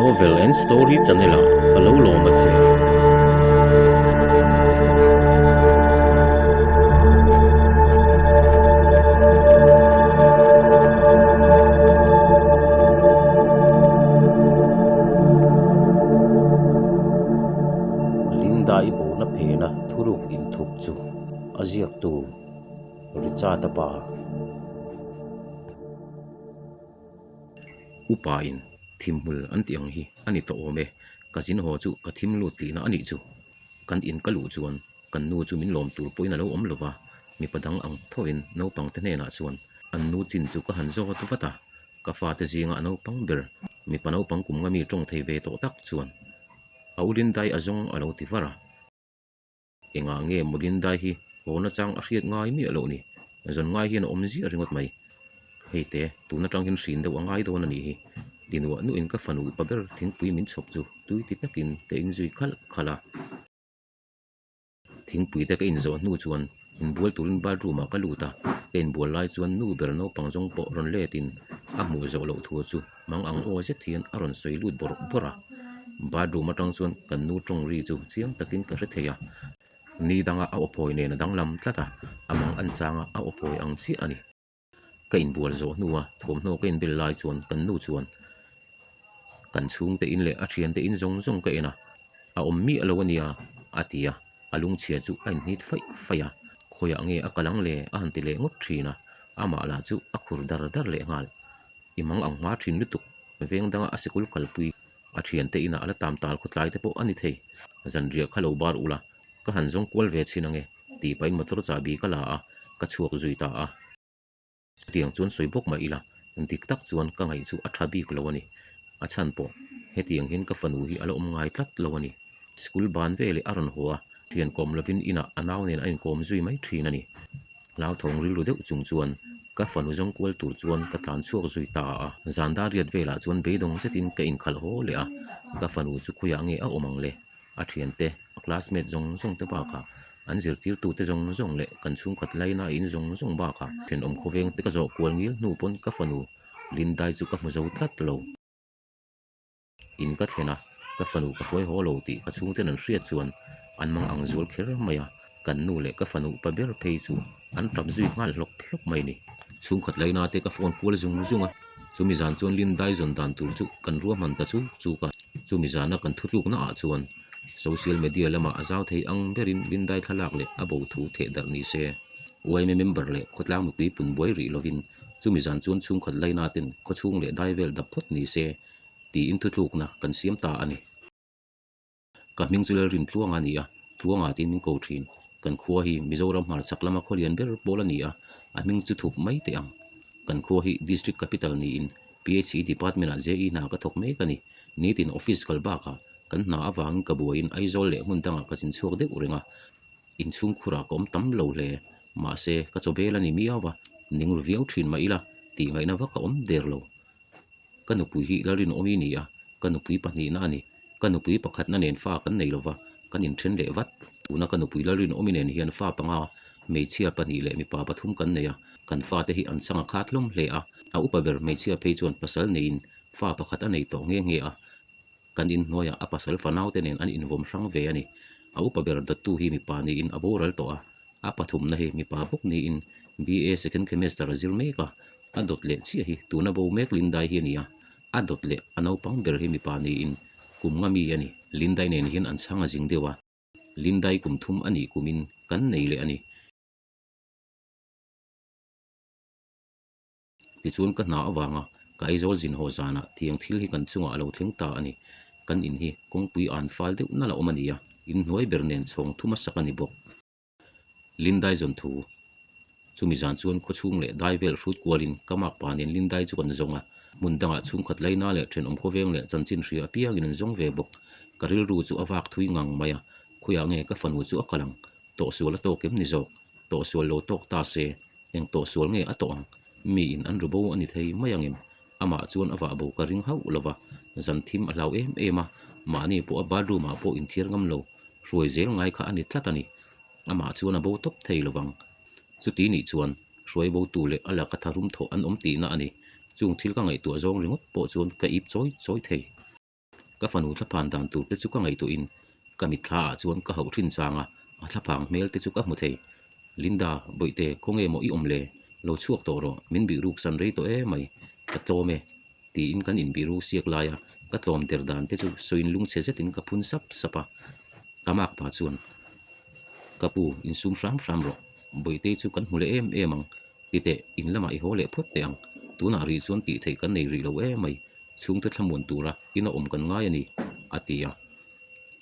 Novel and Story channel ah ka lo lawm a che. Linda i bona phena thuruk inthup chu a ziaktu Richard-a pa. Upa in thimhmul an tih ang hi a ni tawh awm e, ka zin haw chu ka thim lut tihna a nih chu. Kan in ka luh chuan kan nu chu min lawm tur pawhin a lo awm lo va, mipa dang ang thovin naupang te hnenah chuan an nu chin chu ka han zawt vat a, ka fate zinga a naupang ber mipa naupang kum nga mi tawng thei ve tawh tak chuan a u Lindai a zawng a lo ti var a. Engah nge maw Lindai hi haw nachang a hriat ngai miah loh ni? Zawn ngai hian a awm ziah ringawt mai. Hei te, tun atang hian hrin deuh a ngai dawn a nih hi. Tinuah nuin ka fanu upa ber thingpui min chhawp chu tui ti takin ka inzui khalh khalh a. Thingpui te ka inzawh hnu chuan inbual turin bathroom ah ka lut a, ka inbual lai chuan nu ber naupang zawng pawh rawn letin a hmuh zawh loh thu chu Mang ang aw zet hian a rawn sawi lut bawrh bawrh a. Bathroom atang chuan kan nu tawng ri chu chiang takin ka hre thei a. Ni danga a awphawi nen a danglam tlat a, a mang an changa a awphawi ang chiah a ni. Ka inbual zawh hnua thuamhnaw ka inbel lai chuan kan nu chuan kan chhungte in leh a thiante in zawng zawng ka en a, a awm miah lo a nia a ti a, a lungchhia chu a inhnit faih faih a, khawiah nge a kal ang le a han ti leh ngawt thin a, amah lah chu a khur dar dar leh nghal. I mang ang hma thin lutuk, veng danga a sikul kalpui a thiante inah a la tam tal khawtlai te pawh a ni thei. Zanriah kha lo bar ula, ka han zawng kual ve chhin ange, tih pahin motor chahbi ka la a, ka chhuak zui ta a. Chutiang chuan sawi bawk mah ila, dik tak chuan ka ngaih chu a tha bik lo a ni. A chhan pawh, hetiang hian ka fanu hi a la awm ngai tlat lo a ni. School ban veleh a rawn haw a, thian kawm lovin inah a nau nen a inkawm zui mai thin a ni. Hlauthawng rilru deuh chung chuan ka fanu zawng kual tur chuan ka tlan chhuak zui ta a. Zan dar riat velah chuan beidawng zetin ka inkhalh haw leh a, ka fanu chu khuiah nge a awm ang le? A thiante, a classmate zawng zawng te bakah, an zirtirtute zawng zawng leh kan chhungkhat laina in zawng zawng bakah thenawm khawveng te ka zawh kual ngil hnu pawn ka fanu Lindai chu ka hmu zo tlat lo. In ka thlen a, ka fanu ka hruai haw lo tih ka chhungten an hriat chuan an mang ang zual kher mai a, kan nu leh ka fanu upa ber phei chu an tap zui nghal hlawp hlawp mai a ni. Chhungkhat laina te ka phone kual zung zung a, chumi zan chuan Lindai zawn dan tur chu kan ruahman ta chuk chuk a, chumi zana kan thutlukna ah chuan social media lamah a zau thei ang berin Lindai thlalak leh a bo thu theh darh ni se. Yma member leh khawtlang mipui pun buai rih lovin chumi zan chuan chhungkhat laina ten khawchhung leh dai vel dap phawt ni se tiin thutlukna kan siam ta a ni. Ka hming chu Lalrin Tluanga a ni a, Tluanga tiin min ko thin. Kan khua hi Mizoram hmarchhak lama khawlian ber pawl a ni a, a hming chu thup mai teh ang. Kan khua hi District Capital niin PHE Department-ah JE hna ka thawk mek a ni. Nitin office kal bakah kan hna avangin ka buaiin Aizawl leh hmun dangah ka zin chhuak deuh reng a. Inchhungkhurah ka awm tam lo hle. Mahse, ka chaw bel a ni miau a, ning ru viau thin mah ila tih ngaihna vak a awm der lo. Ka nupui hi Lalrinawmi ni a, ka nupui pahnihna a ni. Ka nupui pakhatna nen fa kan nei lova, kan inthen leh vat. Tuna ka nupui Lalrinawmi nen hian fa panga, hmeichhia pahnih leh mipa pathum kan nei a, kan fate hi an chang a khat hlawm hle a. A upa ber hmeichhia phei chuan pasal neiin fa pakhat a nei tawh nghe nghe a, kan inhnuaiah a pasal fanaute nen an invawm hrang ve a ni. A upa ber dawttu hi mipa niin a boral tawh a, A pathumna hi mipa bawk niin BA second semester a zir mek a, a dawt leh chiah hi tuna bo mek Lindai hi a ni a, a dawt leh a naupang ber hi mipa niin kum nga mi a ni. Lindai nen hian an chhang a zing deuh a, Lindai kum thum a nih kumin kan nei leh a ni. Tichuan ka hna avanga ka Aizawl zin haw zanah tiang thil hi kan chungah a lo thleng ta a ni. Kan in hi kawngpui an fal deuh nalh a awm a ni a, in hnuai ber nen chhawng thum a sak a ni bawk. Lindai zawn thu Chumi zan chuan khawchhung leh dai vel hrut kualin ka makpa nen Lindai chu kan zawng a, hmun dangah chhungkhat laina leh thenawm khawveng leh chanchin hria apiangin an zawng ve bawk. Ka rilru chu a vak thui ngang mai a, khawiah nge ka fanu chu a kal ang? Tawhsual a tawk em ni zawk? Tawhsual lo tawk ta se, Eng tawh sual nge a tawh ang? Miin an ru bo a ni thei mai angem? Amah chuan a vah bo ka ring hauh lo va, zan thim a hlau em em a, mahni pawh a bathroom ah pawh inthiar ngam lo, hruai zel ngai kha a ni tlat a ni. Amah chuan a bo tawp thei lo vang. Chuti nih chuan hruai bo tu leh a laka tharum thawh an awm tihna a ni. Chung thil ka ngaihtuah zawng ringawt pawh chuan ka ip chawi chawi thei. Ka fanu thlaphan dan tur te chu ka ngaihtuahin ka mitthla ah chuan ka hauh thin chang a, a thlaphang hmel te chu ka hmu thei. Linda, Bawihte, khawnge maw i awm le? Lo chhuak tawh rawh, min bih ruk san rei tawh em mai. Ka tlawm e. Tiin kan inbih ruk siak lai a, ka tlawm der dan te chu sawiin lungchhe zetin ka phun sap sap a. Ka mak pa chuan, Ka pu, insum hram hram rawh. Bawihte chu kan hmu leh em em ang. Titeh, in lamah i haw leh phawt teh ang. Tunah rih chuan tih theih kan nei rih lo em mai. Chhungte thlamuan tura ina awm kan ngai a ni, a ti a.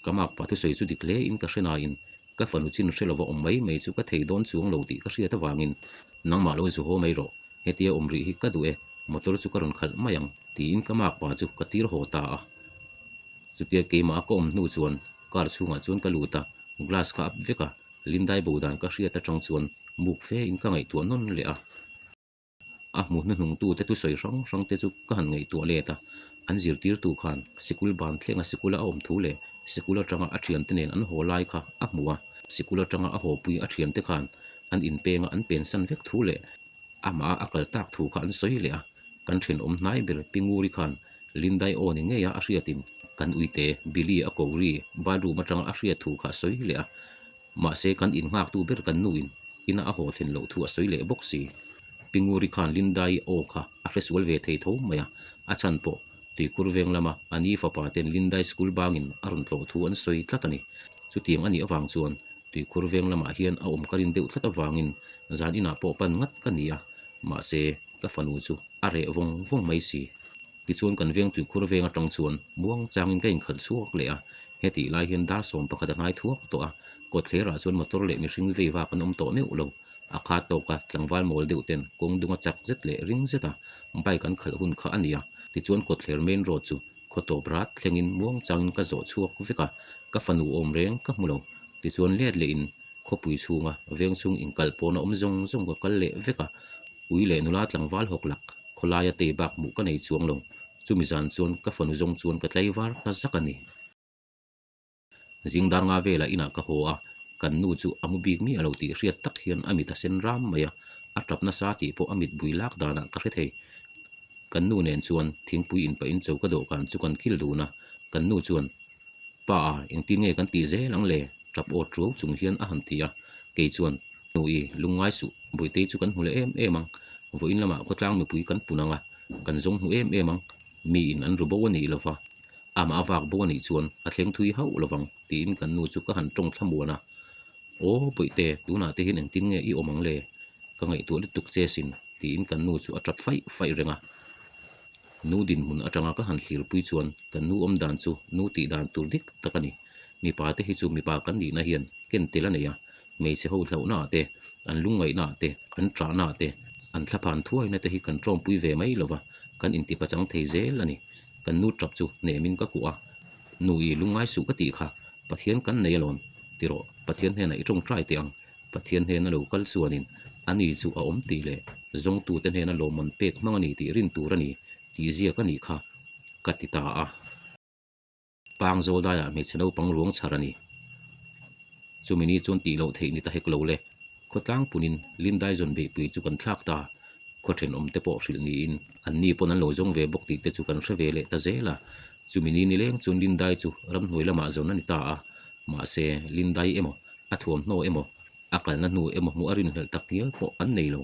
Ka mak pa thusawi chu dik hle in ka hre nain ka fanu chin hre lova awm mai mai chu ka thei dawn chuang lo tih ka hriat avangin nangmah lo zu haw mai rawh, hetia awm rih hi ka duh e, motor chu ka rawn khalh mai ang, tiin ka mak pa chu ka tir haw ta a. Chutia keimah a ka awm hnu chuan car chhungah chuan ka lut a, glass ka up vek a, Lindai bo dan ka hriat atang chuan muk fe in ka ngaihtuah nawn leh a. A hmu hnuhnungtute thusawi hrang hrang te chu ka han ngaihtuah let a, an zirtirtu khan sikul ban thlenga sikula a awm thu leh sikul atanga a thiante nen an haw lai kha a hmu a, sikul atanga a hawpui a thiante khan an inpenga an pensan vek thu leh amah a kal tak thu kha an sawi leh a, kan thenawm hnai ber Pi Nguri khan Lindai aw ni ngeia a hriatin kan uite Billy a ko ri bathroom atanga a hriat thu kha a sawi leh a, Mahse, kan innghaktu ber kan nuin ina a haw thlen loh thu a sawi leh bawk si. Pi Nguri khan Lindai aw kha a hresual ve thei tho mai a, a chhan pawh Tuikhur veng lama a ni fapa ten Lindai school bangin a rawn tlawh thu an sawi tlat a ni. Chutiang a nih avang chuan Tuikhur veng lamah hian a awm ka rin deuh tlat avangin zan inah pawh pan ngat ka ni a, mahse, ka fanu chu a reh vawng vawng mai si. Tichuan kan veng tuikhur veng atang chuan muang changin ka inkhalh chhuak leh a, hetih lai hian dar 11 a hnai thuak tawh a, kawtthlerah chuan motor leh mihring vei vak an awm tawh meuh lo. A kha tawka tlangval mawl deuh ten kawng dunga chak zet leh ring zeta bike an khalh hun kha a ni a, tichuan kawtthler main road chu khaw tawp rat thlengin muang changin ka zawh chhuak vek a, ka fanu awm reng ka hmu lo. Tichuan let lehin khawpui chhunga veng chhung inkalh pawhna awm zawng zawng ka kal leh vek a, Ui leh nula tlangval hawk lak, khawlaia tei bak hmuh ka nei chuang lo. Chumi zan chuan ka fanu zawng chuan ka tlaivar ta zak a ni. Zing dar nga velah inah ka haw a, kan nu chu a mu bik miah lo tih hriat tak hian a mit a sen ram mai a, a tap nasa tih pawh a mit bui lak danah ka hre thei. Kan nu nen chuan thingpui inpahin choka dawhkan chu kan kil dun a, kan nu chuan, Pa a, engtin nge kan tih zel ang le? Tap aw tuau chung hian a han ti a, kei chuan, Nu i, lungngai suh, Bawitei chu kan hmu leh em em ang, vawiin lamah khawtlang mipui kan pun ang a, kan zawng hmu em em ang, miin an ru bo a nih lova, amah a vak bo a nih chuan a thleng thui hauh lovang, tiin kan nu chu ka han tawng thlamuan a. Aw, Bawihte, tunah te hian engtin nge i awm ang le? Ka ngaihtuah lutuk che sin, tiin kan nu chu a tap faih faih reng a. Nu dinhmun atanga ka han thlirpui chuan kan nu awm dan chu nu tih dan tur dik tak a ni. Mipa te hi chu mipa kan nihna hian ken tel a nei a, hmeichhe ho hlauhna ah te, an lungngaihna ah te, an ṭahna ah te, an thlaphan thuaina te hi kan ṭawmpui ve mai lova, kan intipachang thei zel a ni. Kan nu ṭap chu hnemin ka kuah a, Nu i lungngai suh ka tih kha, Pathian kan nei alawm, ti rawh, Pathian hnenah i ṭawngṭai teh ang, Pathian hnena lo kal chuanin ani chu a awm tih leh zawngtute hnena lawmman pek hmang a ni tih rin tur a ni tih ziak a nih kha, ka ti ta a. Pangzawl daiah hmeichhe naupang ruang chhar a ni. Chumi ni chuan tih loh theih ni ta hek lo le. Khawtlang punin Lindai zawn beihpui chu kan thlak ta. Khaw thenawmte pawh hrilh niin an ni pawn an lo zawng ve bawk tih te chu kan hre ve leh ta zel a. Chumi ni nileng chuan Lindai chu ramhnuai lamah zawn a ni ta a. Mahse, Lindai emaw, a thuamhnaw emaw, a kalna hnu emaw hmuh a rinhlelh tak ngial pawh an nei lo.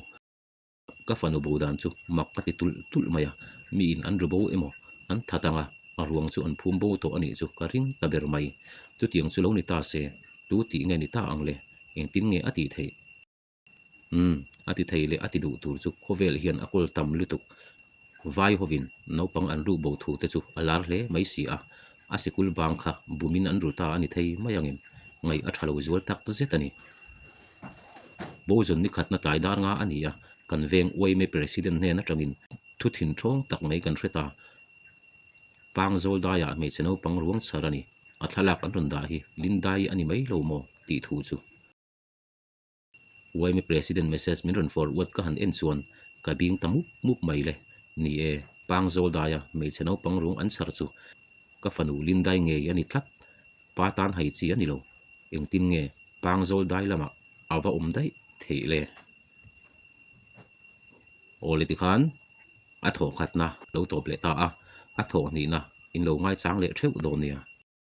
Ka fanu bo dan chu mak ka ti tulh tulh mai a, miin an ru bo emaw an that ang a, a ruang chu an phum bo tawh a nih chu ka ring ta ber mai. Chutiang chu lo ni ta se, tu tih nge ni ta ang le? Engtin nge a tih theih? Umm, a ti thei leh a ti duh tur chu khawvel hian a kawl tam lutuk. Vai hovin naupang an ruh bo thu te chu a lar hle mai si a, a sikul bang kha bumin an ru ta a ni thei mai angin ngaih a tha lo zual tak zet a ni. Bozawn ni khatna tlai dar nga a ni a, kan veng YMA President hnen atangin thu thin thawng tak mai kan hre ta. Pangzawl daiah hmeichhe naupang ruang chhar a ni, a thlalak an rawn dah hi Lindai a ni mai lo maw tih thu chu. Yma President message min rawn forward ka han en chuan ka bing ta mup mup mai le. Ni e, Pangzawl daia hmeichhe naupang rung an chhar chu ka fanu Lindai ngei a ni tlat. Pa tan hai chi a ni lo. Engtin nge Pangzawl dai lamah a va awm daih theih le? Awle tikhan a thawhkhatna lo tawp leh ta a, a thawhhnihna. In lo ngaichang leh theuh dawn nia.